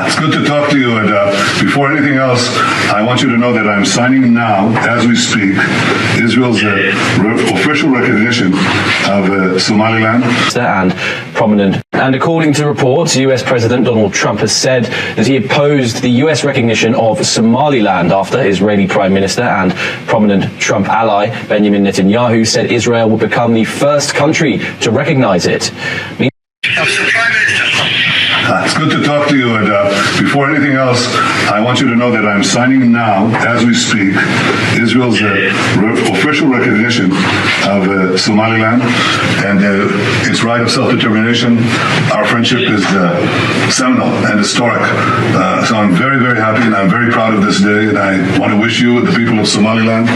It's good to talk to you. And uh, before anything else, I want you to know that I'm signing now, as we speak, Israel's uh, re- official recognition of uh, Somaliland. And prominent. And according to reports, U S President Donald Trump has said that he opposed the U S recognition of Somaliland after Israeli Prime Minister and prominent Trump ally Benjamin Netanyahu said Israel would become the first country to recognize it. Uh, it's good to talk to you. And uh, before anything else, I want you to know that I'm signing now, as we speak, Israel's uh, re- official recognition of uh, Somaliland and uh, its right of self-determination. Our friendship is uh, seminal and historic. Uh, so I'm very, very happy, and I'm very proud of this day. And I want to wish you, the people of Somaliland,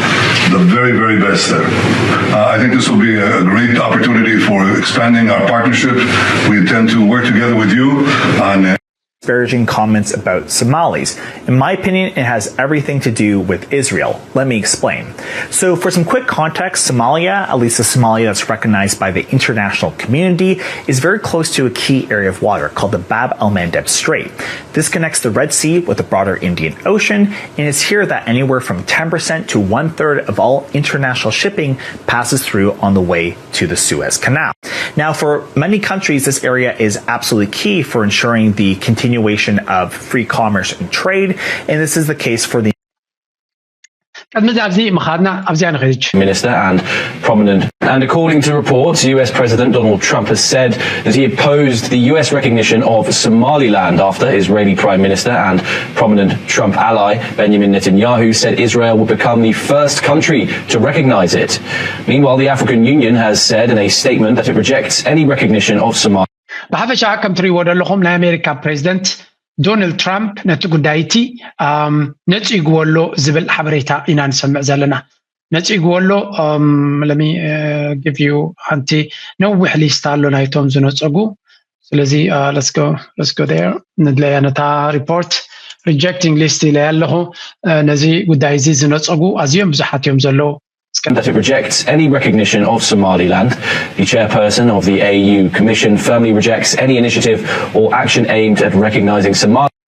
the very, very best there. Uh, I think this will be a great opportunity for expanding our partnership. We intend to work together with you on uh, disparaging comments about Somalis. In my opinion, it has everything to do with Israel. Let me explain. So, for some quick context, Somalia, at least the Somalia that's recognized by the international community, is very close to a key area of water called the Bab el Mandeb Strait. This connects the Red Sea with the broader Indian Ocean, and it's here that anywhere from ten percent to one third of all international shipping passes through on the way to the Suez Canal. Now, for many countries, this area is absolutely key for ensuring the continuation of free commerce and trade, and this is the case for the ቅድሚ ኣብዚ ምኻድና ኣብዚኣ ንኸይድ Minister and prominent. And according to reports, U S President Donald Trump has said that he opposed the U S recognition of Somaliland after Israeli Prime Minister and prominent Trump ally Benjamin Netanyahu said Israel would become the first country to recognize it. Meanwhile, the African Union has said in a statement that it rejects any recognition of Somalia. ብሓፈሻ ከም ትሪእዎ ዘለኹም ናይ ኣሜሪካ ፕሬዚደንት ዶናልድ ትራምፕ ነቲ ጉዳይ እቲ ነፂግዎ ኣሎ ዝብል ሓበሬታ ኢና ንሰምዕ ዘለና። ነፂግዎ ኣሎ። Let me give you ሓንቲ ነዊሕ ሊስታ ኣሎ ናይቶም ዝነፀጉ። ስለዚ let's go there ንድለያ ነታ ሪፖርት ሪጀክቲንግ ሊስት ኢለ ኣለኹ። ነዚ ጉዳይ እዚ ዝነፀጉ ኣዝዮም ብዙሓት እዮም ዘለዉ። That it rejects any recognition of Somaliland. The chairperson of the A U Commission firmly rejects any initiative or action aimed at recognizing Somaliland.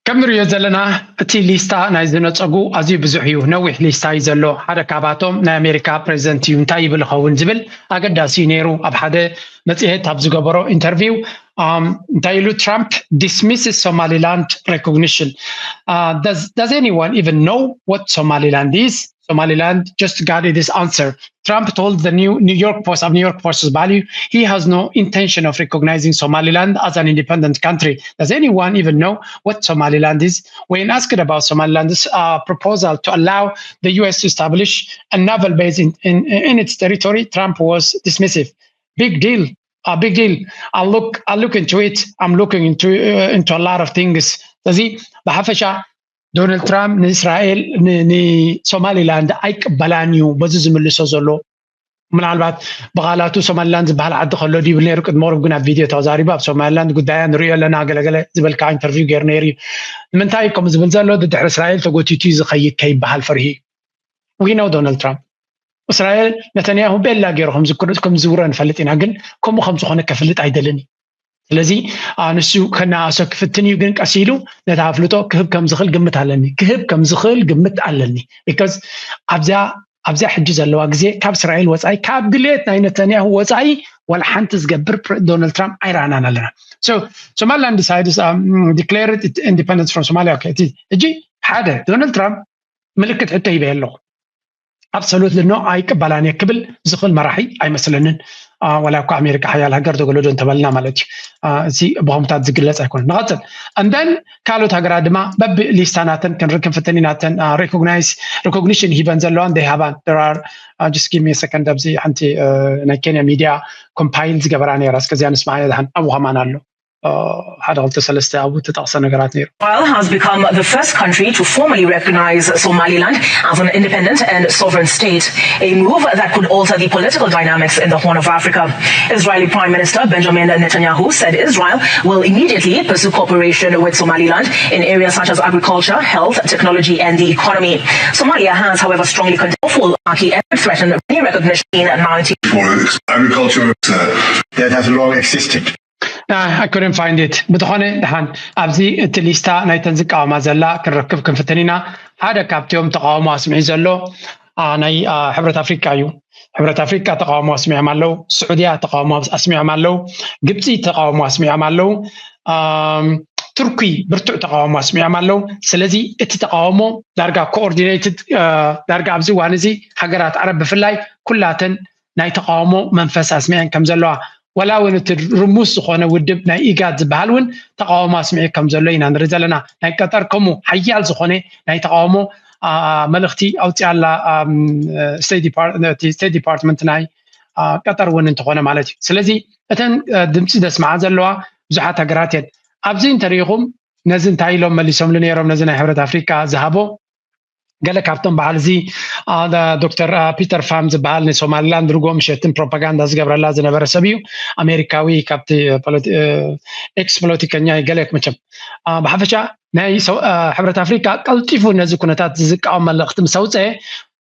ከም ንሪኦ ዘለና እቲ ሊስታ ናይ ዝነፀጉ ኣዝዩ ብዙሕ እዩ። ነዊሕ ሊስታ እዩ ዘሎ። ሓደ ካብኣቶም ናይ ኣሜሪካ ፕሬዚደንት እዩ። እንታይ ይብል ይኸውን ዝብል ኣገዳሲ እዩ ነይሩ። ኣብ ሓደ መፅሄት ኣብ ዝገበሮ ኢንተርቪው እንታይ ኢሉ ትራምፕ? Dismisses Somaliland recognition. Does anyone even know what Somaliland is? Somaliland just got this answer. Trump told the New, New York Post, ኣብ New York Post ዝበሃል እዩ, he has no intention of recognizing Somaliland as an independent country. Does anyone even know what Somaliland is? When asked about Somaliland's uh, proposal to allow the U S to establish a naval base in, in, in its territory, Trump was dismissive. Big deal. A big deal. I'll look. I'll look into it. I'm looking into uh, into a lot of things. ስለዚ ብሓፈሻ ዶናልድ ትራምፕ ንእስራኤል ንሶማሊላንድ ኣይቅበላን እዩ በዚ ዝምልሶ ዘሎ። ምናልባት ብቓላቱ ሶማሊላንድ ዝበሃል ዓዲ ከሎ ድብል ነይሩ ቅድሚ ቁሩብ ግን ኣብ ቪድዮ ተዛሪቡ ኣብ ሶማሊላንድ ጉዳያ ንሪኦ ኣለና ገለገለ ዝበልካ ኢንተርቪው ገይሩ ነይሩ እዩ። ንምንታይ ከም ዝብል ዘሎ ድድሕሪ እስራኤል ተጎቲቱ እዩ ዝኸይድ ከይበሃል ፈርሂ እዩ። We know Donald Trump እስራኤል ነተንያሁ ቤላ ገይሩ ከም ዝውረ ንፈልጥ ኢና፣ ግን ከምኡ ከም ዝኾነ ከፍልጥ ኣይደልን እዩ። ስለዚ ንሱ ከነኣእሶ ክፍትን እዩ፣ ግን ቀስ ኢሉ ነቲ ኣፍልጦ ክህብ ከም ዝኽእል ግምት ኣለኒ፣ ክህብ ከም ዝኽእል ግምት ኣለኒ። ቢካዝ ኣብዚኣ ኣብዚኣ ሕጂ ዘለዋ ግዜ ካብ እስራኤል ወፃኢ ካብ ድሌት ናይ ነተንያሁ ወፃኢ ዋላ ሓንቲ ዝገብር ዶናልድ ትራምፕ ኣይረኣናን ኣለና። ሶማሊላንድ ዲሳይድስ ዲክሌርድ ኢንዲፐንደንስ ፍሮም ሶማሊያ። እቲ ሕጂ ሓደ ዶናልድ ትራምፕ ምልክት ሕቶ ሂበ ኣለኹ። ኣብሶሉትሊ ኖ ኣይቅበላን እየ ክብል ዝኽእል መራሒ ኣይመስለንን። ዋላ እኳ ኣሜሪካ ሓያል ሃገር ተገለዶ እንተበልና ማለት እዩ። እዚ ብኸምታት ዝግለፅ ኣይኮነን። ንቐፅል እንደን ካልኦት ሃገራት ድማ በቢ ሊስታ ናተን ክንርኢ ክንፍትን ኢና። ናተን ሪኮግኒሽን ሂበን ዘለዋን ደይ ሃባን ደራር ጅስት ጊቭ ሚ ሰከንድ ኣብዚ ሓንቲ ናይ ኬንያ ሚድያ ኮምፓይል ዝገበራ ነይራ። እስከዚያ ንስማዓያ ድሓን ኣብኡ ከማን ኣሎ። ሓደ ክልተ ሰለስተ ኣብኡ ተጠቕሰ ነገራት ነይሩ። Israel has become the first country to formally recognize Somaliland as an independent and sovereign state, a move that could alter the political dynamics in the Horn of Africa. Israeli Prime Minister Benjamin Netanyahu said Israel will immediately pursue cooperation with Somaliland in areas such as agriculture, health, technology, and the economy. Somalia has, however, strongly condemned lawful Aki and threatened any recognition in ninety. For agriculture, uh, that has long existed. I couldn't find it። ብዝኾነ ደሓን ኣብዚ እቲ ሊስታ ናይተን ዝቃወማ ዘላ ክንረክብ ክንፍትን ኢና። ሓደ ካብቲኦም ተቃውሞ ኣስሚዑ ዘሎ ናይ ሕብረት ኣፍሪካ እዩ። ሕብረት ኣፍሪካ ተቃውሞ ኣስሚዖም ኣለዉ። ስዑድያ ተቃውሞ ኣስሚዖም ኣለዉ። ግብፂ ተቃውሞ ኣስሚዖም ኣለዉ። ቱርኪ ብርቱዕ ተቃውሞ ኣስሚዖም ኣለዉ። ስለዚ እቲ ተቃውሞ ዳርጋ ኮኦርዲኔትድ ዳርጋ ኣብዚ እዋን እዚ ሃገራት ዓረብ ብፍላይ ኩላተን ናይ ተቃውሞ መንፈስ ኣስሚዐን ከም ዘለዋ ዋላ እውን እቲ ርሙስ ዝኾነ ውድብ ናይ ኢጋድ ዝበሃል እውን ተቃውሞ ኣስሚዑ ከም ዘሎ ኢና ንርኢ ዘለና። ናይ ቀጠር ከምኡ ሓያል ዝኾነ ናይ ተቃውሞ መልእኽቲ ኣውፅኣላ ስቴት ዲፓርትመንት ናይ ቀጠር እውን እንተኾነ ማለት እዩ። ስለዚ እተን ድምፂ ዘስምዓ ዘለዋ ብዙሓት ሃገራት እየን። ኣብዚ እንተሪኢኹም ነዚ እንታይ ኢሎም መሊሶምሉ ነይሮም ነዚ ናይ ሕብረት ኣፍሪካ ዝሃቦ ገለ ካብቶም በዓል እዚ ዶክተር ፒተር ፋም ዝበሃል ንሶማሊላንድ ርጎ ምሸትን ፕሮፓጋንዳ ዝገብረላ ዝነበረ ሰብ እዩ። ኣሜሪካዊ ካብቲ ኤክስ ፖለቲከኛ ገለ መቸም ብሓፈሻ ናይ ሕብረት ኣፍሪካ ቀልጢፉ ነዚ ኩነታት ዝቃወም መልእኽቲ ምስ ኣውፀአ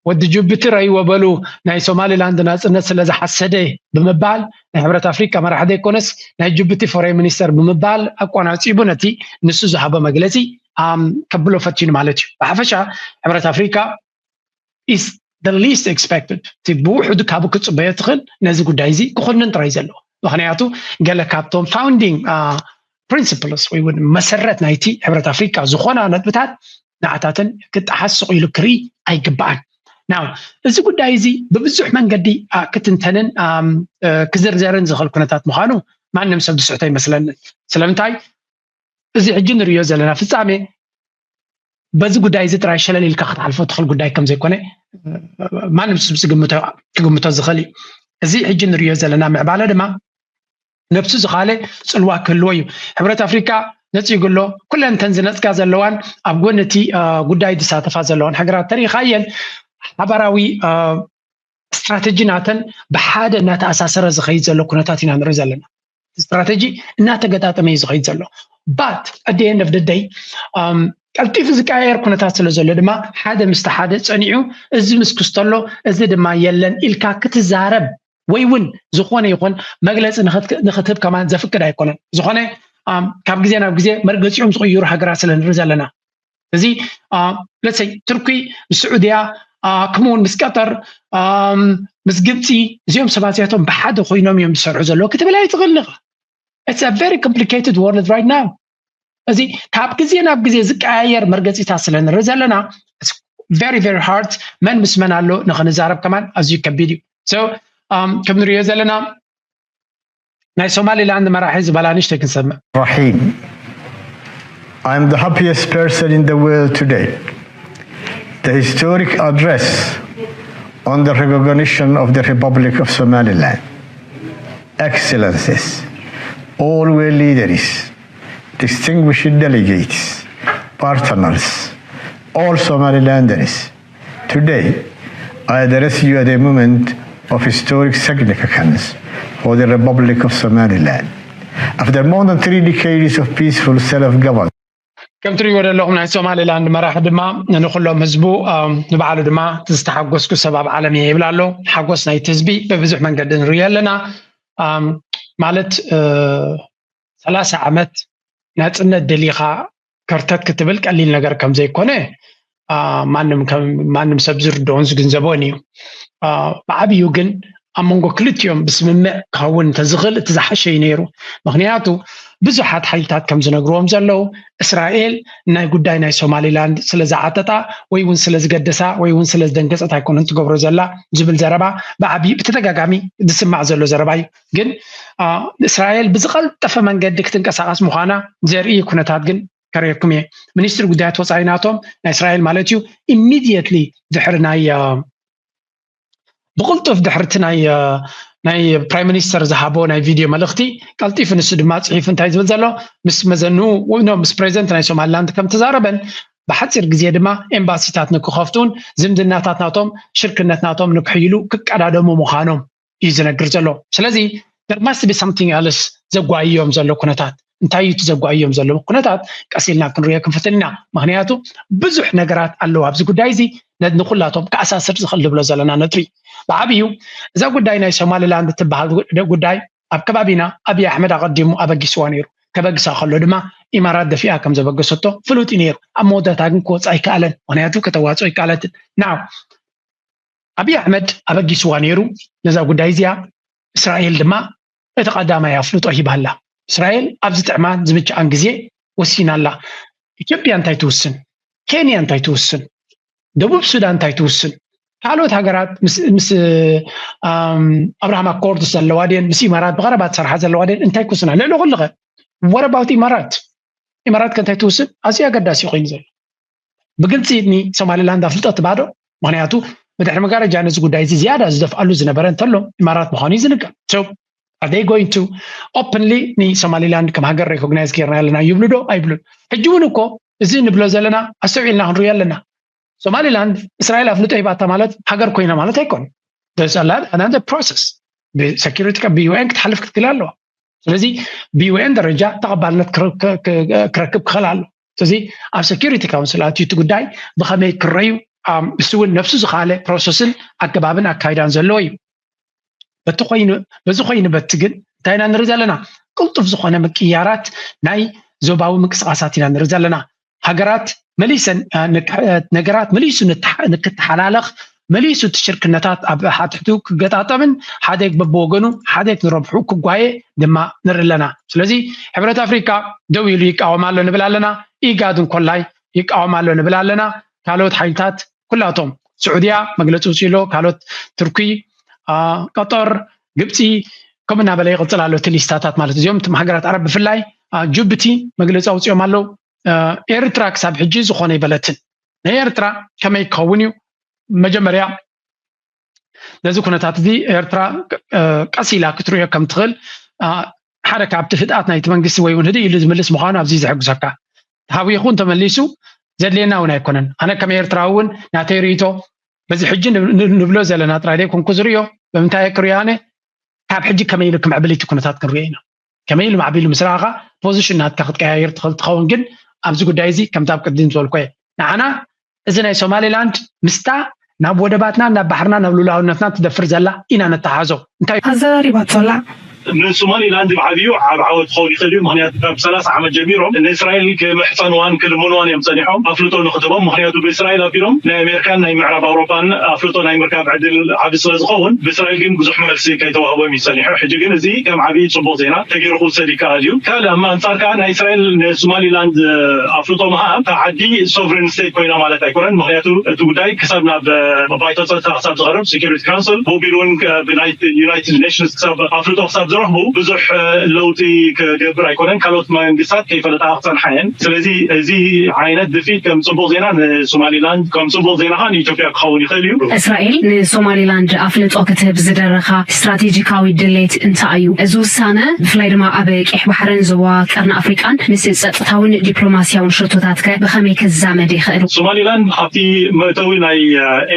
ወዲ ጅቡቲ ረይዎ በሉ ናይ ሶማሊላንድ ናፅነት ስለ ዝሓሰደ ብምባል ናይ ሕብረት ኣፍሪካ መራሒ ዘይኮነስ ናይ ጅቡቲ ፎሬን ሚኒስተር ብምባል ኣቋናፂቡ ነቲ ንሱ ዝሃቦ መግለፂ ከብሎ ፈቲኑ ማለት እዩ። ብሓፈሻ ሕብረት ኣፍሪካ is the least expected፣ እቲ ብውሕዱ ካብኡ ክፅበዮ ትኽእል ነዚ ጉዳይ እዚ ክኹንን ጥራይ ዘለዎ። ምክንያቱ ገለ ካብቶም ፋውንዲንግ ፕሪንስፕልስ ወይ እውን መሰረት ናይቲ ሕብረት ኣፍሪካ ዝኾና ነጥብታት ንዓታተን ክጠሓስ ስቕ ኢሉ ክርኢ ኣይግባኣን። ናው እዚ ጉዳይ እዚ ብብዙሕ መንገዲ ክትንተንን ክዝርዘርን ዝኽእል ኩነታት ምዃኑ ማንም ሰብ ዝስሕቶ ኣይመስለንን። ስለምንታይ እዚ ሕጂ ንሪኦ ዘለና ፍፃሜ በዚ ጉዳይ እዚ ጥራይ ሸለል ኢልካ ክትሓልፎ ትኽእል ጉዳይ ከም ዘይኮነ ማንም ሰብ ክግምቶ ዝኽእል እዩ። እዚ ሕጂ ንሪኦ ዘለና ምዕባለ ድማ ነብሱ ዝኻለ ፅልዋ ክህልዎ እዩ። ሕብረት ኣፍሪካ ነፂጉ ኣሎ። ኩለን እተን ዝነፅጋ ዘለዋን ኣብ ጎኒ እቲ ጉዳይ ዝሳተፋ ዘለዋን ሃገራት ተሪኢኻየን ሓባራዊ ስትራተጂ ናተን ብሓደ እናተኣሳሰረ ዝኸይድ ዘሎ ኩነታት ኢና ንርኢ ዘለና። ስትራተጂ እናተገጣጠመ እዩ ዝኸይድ ዘሎ። But at the end of the day ቀልጢፉ ዝቀያየር ኩነታት ስለ ዘሎ ድማ ሓደ ምስቲ ሓደ ፀኒዑ እዚ ምስ ክስተሎ እዚ ድማ የለን ኢልካ ክትዛረብ ወይ እውን ዝኾነ ይኹን መግለፂ ንክትህብ ከማን ዘፍቅድ ኣይኮነን። ዝኾነ ካብ ግዜ ናብ ግዜ መርገፂኦም ዝቕይሩ ሃገራት ስለ ንርኢ ዘለና እዚ ለሰይ ቱርኪ ምስ ስዑድያ ከምኡውን ምስ ቀጠር ምስ ግብፂ እዚኦም ሰባት እዚኣቶም ብሓደ ኮይኖም እዮም ዝሰርሑ ዘለዎ ክትብል ኣይትኽእል ኢኻ። It's a very complicated world right now። እዚ ካብ ግዜ ናብ ግዜ ዝቀያየር መርገፂታት ስለ ንርኢ ዘለና very very hard መን ምስ መን ኣሎ ንክንዛረብ ከማን ኣዝዩ ከቢድ እዩ። So ከም ንሪኦ ዘለና ናይ ሶማሊላንድ መራሒ ዝባላ ንሽተይ ክንሰምዕ። Rahim, I am the happiest person in the world today. The historic address on the recognition of the Republic of Somaliland. Excellencies, all were leaders, distinguished delegates, partners, all Somalilanders. Today, I address you at a moment of historic significance for the Republic of Somaliland. After more than three decades of peaceful self-government, ከም ትሪእዎ ዘለኹም ናይ ሶማሌላንድ መራሒ ድማ ንኩሎም ህዝቡ ንባዕሉ ድማ ዝተሓጎስኩ ሰብ ኣብ ዓለም እየ ይብል ኣሎ። ሓጎስ ናይቲ ህዝቢ ብብዙሕ መንገዲ ንሪኦ ኣለና። ማለት ሰላሳ ዓመት ናፅነት ደሊኻ ከርተት ክትብል ቀሊል ነገር ከም ዘይኮነ ማንም ሰብ ዝርድኦን ዝግንዘቦን እዩ። ብዓብዩ ግን ኣብ መንጎ ክልቲኦም ብስምምዕ ክኸውን እንተዝኽእል እቲ ዝሓሸ እዩ ነይሩ። ምክንያቱ ብዙሓት ሓይልታት ከም ዝነግርዎም ዘለዉ እስራኤል ናይ ጉዳይ ናይ ሶማሊላንድ ስለ ዝዓጠጣ ወይ እውን ስለ ዝገደሳ ወይ እውን ስለ ዝደንገፀት ኣይኮነን ትገብሮ ዘላ ዝብል ዘረባ ብዓብዩ ብተደጋጋሚ ዝስማዕ ዘሎ ዘረባ እዩ። ግን እስራኤል ብዝቐልጠፈ መንገዲ ክትንቀሳቐስ ምዃና ዘርኢ ኩነታት ግን ከርእየኩም እየ። ሚኒስትሪ ጉዳያት ወፃኢ ናቶም ናይ እስራኤል ማለት እዩ ኢሚድየትሊ ድሕሪ ናይ ብቕልጡፍ ድሕርቲ ናይ ናይ ፕራይም ሚኒስተር ዝሃቦ ናይ ቪድዮ መልእኽቲ ቀልጢፉ ንሱ ድማ ፅሒፉ እንታይ ዝብል ዘሎ ምስ መዘኑ ምስ ፕሬዚደንት ናይ ሶማሊላንድ ከም ተዛረበን ብሓፂር ግዜ ድማ ኤምባሲታት ንክኸፍቱን ዝምድናታት ናቶም ሽርክነት ናቶም ንክሕይሉ ክቀዳደሙ ምዃኖም እዩ ዝነግር ዘሎ። ስለዚ there must be something else ዘጓይዮም ዘሎ ኩነታት እንታይ እዩ ዘጓይዮም ዘሎ ኩነታት ቀስ ኢልና ክንሪኦ ክንፍትን ኢና። ምክንያቱ ብዙሕ ነገራት ኣለዉ ኣብዚ ጉዳይ እዚ ንኩላቶም ክኣሳስር ዝኽእል ንብሎ ዘለና ነጥቢ ብዓብዩ እዛ ጉዳይ ናይ ሶማሊላንድ ትበሃል ጉዳይ ኣብ ከባቢና ኣብይ ኣሕመድ ኣቐዲሙ ኣበጊስዋ ነይሩ። ከበግሳ ከሎ ድማ ኢማራት ደፊኣ ከም ዘበገሰቶ ፍሉጥ እዩ ነይሩ። ኣብ መወዳእታ ግን ክወፅእ ኣይከኣለን፣ ምክንያቱ ከተዋፅኦ ኣይከኣለትን። ናው ኣብይ ኣሕመድ ኣበጊስዋ ነይሩ ነዛ ጉዳይ እዚኣ። እስራኤል ድማ እቲ ቀዳማይ ኣፍልጦ ሂባላ። እስራኤል ኣብ ዝጥዕማን ዝምችኣን ግዜ ወሲና ኣላ። ኢትዮጵያ እንታይ ትውስን? ኬንያ እንታይ ትውስን? ደቡብ ሱዳን እንታይ ትውስን? ካልኦት ሃገራት ምስ ምስ ኣም፣ ኣብርሃም ኣኮርድስ ዘለዋ ድየን? ምስ ኢማራት ብቐረባ ትሰርሓ ዘለዋ ድየን? እንታይ ክውስና? ልዕሊ ኩሉ ኸ what about ኢማራት? ኢማራት ከ እንታይ ትውስን? ኣዝዩ ኣገዳሲ ኮይኑ ዘሎ ብግልፂ ኒ ሶማሊላንድ ኣፍልጦ ትባዶ። ምክንያቱ ብድሕሪ መጋረጃ ነዚ ጉዳይ እዚ ዝያዳ ዝደፍኣሉ ዝነበረ እንተሎ ኢማራት ምዃኑ እዩ ዝንገር። So are they going to openly ኒ ሶማሊላንድ ከም ሃገር ሬኮግናይዝ ገይርና ኣለና ይብሉ ዶ ኣይብሉን? ሕጂ እውን እኮ እዚ ንብሎ ዘለና ኣስተውዒልና ክንሪኦ ኣለና። ሶማሊላንድ እስራኤል ኣፍልጦ ሂባታ ማለት ሃገር ኮይና ማለት ኣይኮን። There's a lot another process ብሴኪሪቲ ብ ዩኤን ክትሓልፍ ክትክእል ኣለዋ። ስለዚ ብ ዩኤን ደረጃ ተቐባልነት ክረ- ክ- ክ- ክረክብ ክኽእል ኣሎ። ስለዚ ኣብ ሴኪሪቲ ካውንስል ኣትዩ እቲ ጉዳይ ብኸመይ ክረዩ ኣም፣ እሱ እውን ነፍሱ ዝኻለ ፕሮሰስን ኣገባብን ኣካይዳን ዘለዎ እዩ። በቲ ኮይኑ በዚ ኮይኑ በቲ ግን እንታይ ኢና ንርኢ ዘለና? ቅልጡፍ ዝኾነ ምቅያራት ናይ ዞባዊ ምንቅስቃሳት ኢና ንርኢ ዘለና። ሃገራት መሊሰን አ፣ ንክ- ነገራት መሊሱ ንትሓ- ንክተሓላለኽ መሊሱ እቲ ሽርክነታት ኣብ ሓትሕቱ ክገጣጠምን ሓደግ በብወገኑ ሓደግ ንረብሑ ክጓየ ድማ ንርኢ ኣለና። ስለዚ ሕብረት ኣፍሪካ ደው ኢሉ ይቃወም ኣሎ ንብል ኣለና። ኢጋድ እንኮላይ ይቃወም ኣሎ ንብል ኣለና። ካልኦት ሓይልታት ኩላቶም ስዑድያ መግለፂ ውፅኡ ኣሎ። ካልኦት ቱርኪ፣ አ፣ ቀጠር፣ ግብፂ ከምኡ እናበለ ይቕፅል ኣሎ። እቲ ሊስታታት ማለት እዚኦም እቶም ሃገራት ዓረብ ብፍላይ አ፣ ጅቡቲ መግለፂ ኣውፅኦም ኣለዉ። አ፣ ኤርትራ ክሳብ ሕጂ ዝኾነ ይበለትን። ናይ ኤርትራ ከመይ ክኸውን እዩ? መጀመርያ ነዚ ኩነታት እዚ ኤርትራ አ፣ ቀስ ኢላ ክትሪኦ ከም ትኽእል አ፣ ሓደ ካብቲ ህድኣት ናይቲ መንግስቲ ወይ እውን ህድእ ኢሉ ዝምልስ ምዃኑ ኣብዚ ዘሐጉሰካ። ተሃዊኹ እንተመሊሱ ዘድልየና እውን ኣይኮነን። ኣነ ከም ኤርትራዊ እውን ናተይ ርእይቶ በዚ ሕጂ ንብ- ንብ- ንብሎ ዘለና ጥራይ ዘይኮንኩ ዝርእዮ ብምንታይ ክርእዮ ኣነ ካብ ሕጂ ከመይ ኢሉ ክምዕብል እቲ ኩነታት ክንርእዮ ኢና። ከመይ ኢሉ ማዕቢሉ ምስ ረኣኻ ፖዚሽን ናትካ ክትቀያየር ትኽእል ትኸውን፣ ግን ኣብዚ ጉዳይ እዚ ከምቲ ኣብ ቅድም ዝበልኮ እየ ንዓና እዚ ናይ ሶማሌላንድ ምስታ ናብ ወደባትና ናብ ባሕርና ናብ ሉላውነትና ትደፍር ዘላ ኢና ነተሓዞ። እንታይ ኣዘራሪባቶ ኣላ። ንሶማሊላንድ ብዓብዩ ዓብ ዓወት ክኸውን ይኽእል እዩ። ምክንያቱ ካብ ሰላሳ ዓመት ጀሚሮም ንእስራኤል ክምሕፀንዋን ክልምንዋን እዮም ፀኒሖም ኣፍልጦ ንክትቦም። ምክንያቱ ብእስራኤል ኣቢሎም ናይ ኣሜሪካን ናይ ምዕራብ ኣውሮፓን ኣፍልጦ ናይ ምርካብ ዕድል ዓብ ስለዝኸውን ብእስራኤል ግን ብዙሕ መልሲ ከይተዋህቦም እዩ ፀኒሑ። ሕጂ ግን እዚ ከም ዓብይ ፅቡቅ ዜና ተገይሩ ክውሰድ ይከኣል እዩ። ካልእ ኣብ ኣንፃር ከዓ ናይ እስራኤል ንሶማሊላንድ ኣፍልጦ ምሃብ እታ ዓዲ ሶቨሬን ስቴት ኮይና ማለት ኣይኮነን። ምክንያቱ እቲ ጉዳይ ክሳብ ናብ ባይቶ ፀጥታ ክሳብ ዝቐርብ ሴኪሪቲ ካውንስል ብቢል እውን ብናይ ዩናይትድ ኔሽንስ ክሳብ ኣፍልጦ ክሳብ ዝረኽቡ ብዙሕ ለውጢ ክገብር ኣይኮነን። ካልኦት መንግስታት ከይፈለጣ ክፀንሓ እየን። ስለዚ እዚ ዓይነት ድፊት ከም ፅቡቅ ዜና ንሶማሊላንድ ከም ፅቡቅ ዜና ከዓ ንኢትዮጵያ ክኸውን ይኽእል እዩ። እስራኤል ንሶማሊላንድ ኣፍልጦ ክትህብ ዝደረኻ ስትራቴጂካዊ ድሌት እንታይ እዩ? እዚ ውሳነ ብፍላይ ድማ ኣብ ቀይሕ ባሕርን ዞባ ቀርኒ ኣፍሪቃን ምስ ጸጥታውን ዲፕሎማስያውን ሸቶታትከ ብኸመይ ክዛመድ ይኽእል? ሶማሊላንድ ኣብቲ መእተዊ ናይ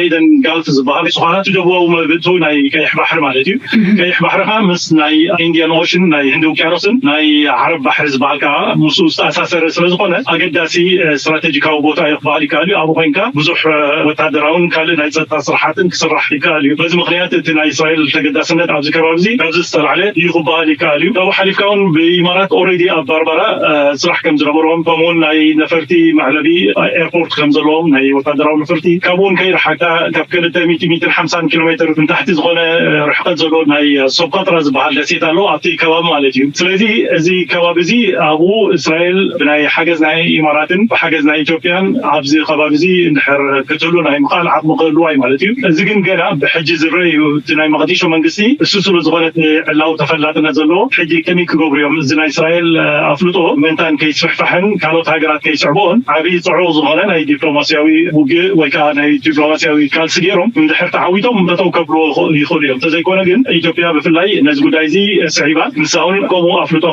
ኤደን ጋልፍ ዝበሃል ዝኾነ እቲ ደቡባዊ መእተዊ ናይ ቀይሕ ባሕሪ ማለት እዩ። ቀይሕ ባሕሪ ከዓ ምስ ናይ ኢንዲያን ኦሽን ናይ ህንዲ ውቅያኖስን ናይ ዓረብ ባሕሪ ዝበሃል ከዓ ምስኡ ዝተኣሳሰረ ስለዝኾነ ኣገዳሲ ስትራቴጂካዊ ቦታ እዩ ክበሃል ይከኣል እዩ። ኣብኡ ኮይንካ ብዙሕ ወታደራውን ካልእ ናይ ጸጥታ ስራሓትን ክስራሕ ይከኣል እዩ። በዚ ምክንያት እቲ ናይ እስራኤል ተገዳስነት ኣብዚ ከባቢ እዚ ካብዚ ዝተላዕለ እዩ ክበሃል ይከኣል እዩ። ካብኡ ሓሊፍካ እውን ብኢማራት ኦልሬዲ ኣብ ባርባራ ስራሕ ከም ዝነበሮም ከምኡ እውን ናይ ነፈርቲ መዕለቢ ኤርፖርት ከም ዘለዎም ናይ ወታደራዊ ነፈርቲ ካብኡ እውን ከይረሓካ ካብ ክልተ ሚእቲ ሚእትን ሓምሳን ኪሎ ሜትር ንታሕቲ ዝኾነ ርሕቀት ዘለዎ ናይ ሶብ ቀጥራ ዝበሃል ደሴት ኣሎ ኣብቲ ከባቢ ማለት እዩ። ስለዚ እዚ ከባቢ እዚ ኣብኡ እስራኤል ብናይ ሓገዝ ናይ ኢማራትን ብሓገዝ ናይ ኢትዮጵያን ኣብዚ ከባቢ እዚ እንድሕር ክትህሉ ናይ ምኽኣል ዓቕሚ ክህልዋ እዩ ማለት እዩ። እዚ ግን ገና ብሕጂ ዝረአ እዩ። እቲ ናይ መቐዲሾ መንግስቲ እሱ ስሉ ዝኾነ ዕላዊ ተፈላጥነት ዘለዎ ሕጂ ከመይ ክገብሩ እዮም እዚ ናይ እስራኤል ኣፍልጦ ምእንታን ከይስፍሕፋሕን ካልኦት ሃገራት ከይስዕቦን ዓብዪ ፅዑቕ ዝኾነ ናይ ዲፕሎማስያዊ ውግእ ወይ ከዓ ናይ ዲፕሎማስያዊ ቃልሲ ገይሮም እንድሕር ተዓዊቶም ጠጠው ከብልዎ ይኽእሉ እዮም። እንተዘይኮነ ግን ኢትዮጵያ ብፍላይ ነዚ ጉዳይ እዚ ስዒባ ንሳ እውን ከምኡ ኣፍልጦ